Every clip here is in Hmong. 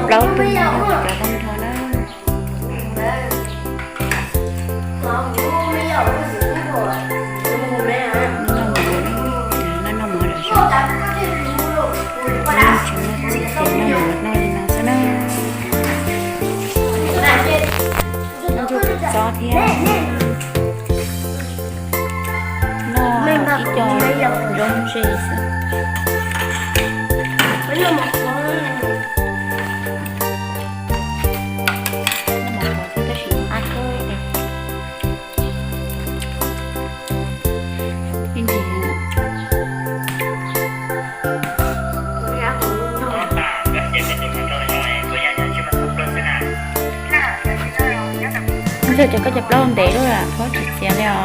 plaub tug no yog cov tag nrho na. Noj mov lawm, tsis noj txiv ces noj mov noj li no xwb na. Noj ntsuj plig txob thiab noj ib co zoo ntse xwb. Noj mov qhuav thiab tab sis qab kawg. Ib ntsis Ntxawg, cov koj cov plaub ntev lawm, phob tsis txiav li os.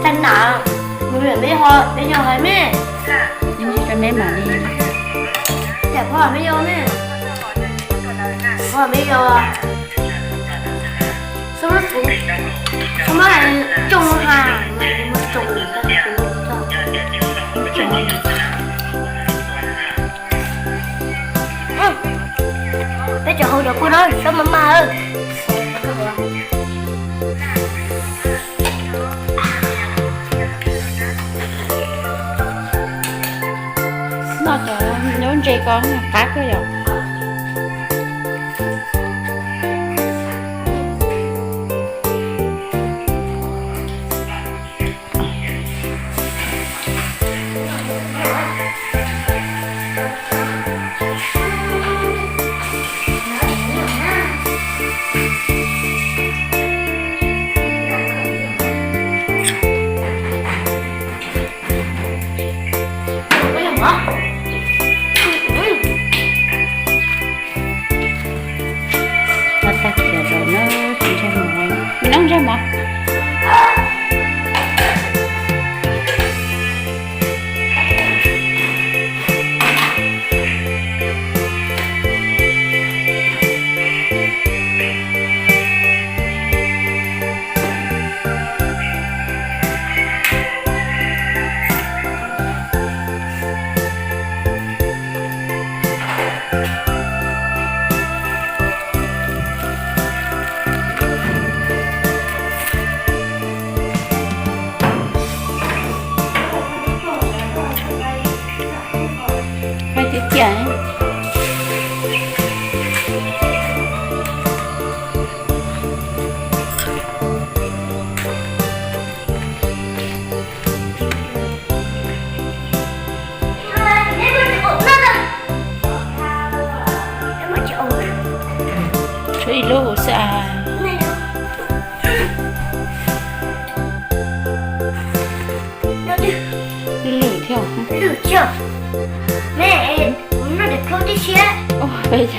Tag na, nws lawm me ho, me yog hais me. Nws rau me mam li. Cas phob me yog me. Phob me yog. Xub, xub mas coj ha, mas coj, coj. Peb cov hau rau kua no xub mas mas. Noj cov nyuj ntse ko qab kawg yom. Tag kis zaum no tsis ntseg mov, me noob ntseg mov. Hais tiag tiag. Tshuav ib lub xwb as. Lwj lwj thiab. Peb,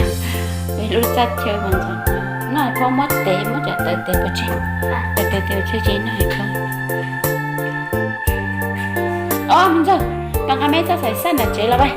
peb lub txaj chaw mas ntxov no, phob muab tes, muab cov tawv tes pov tseg, cov tawv tes pov tseg ces noj hais kho. Ob me ntxawg, koj nqa me txoj xaim xaj nram tsev los pab.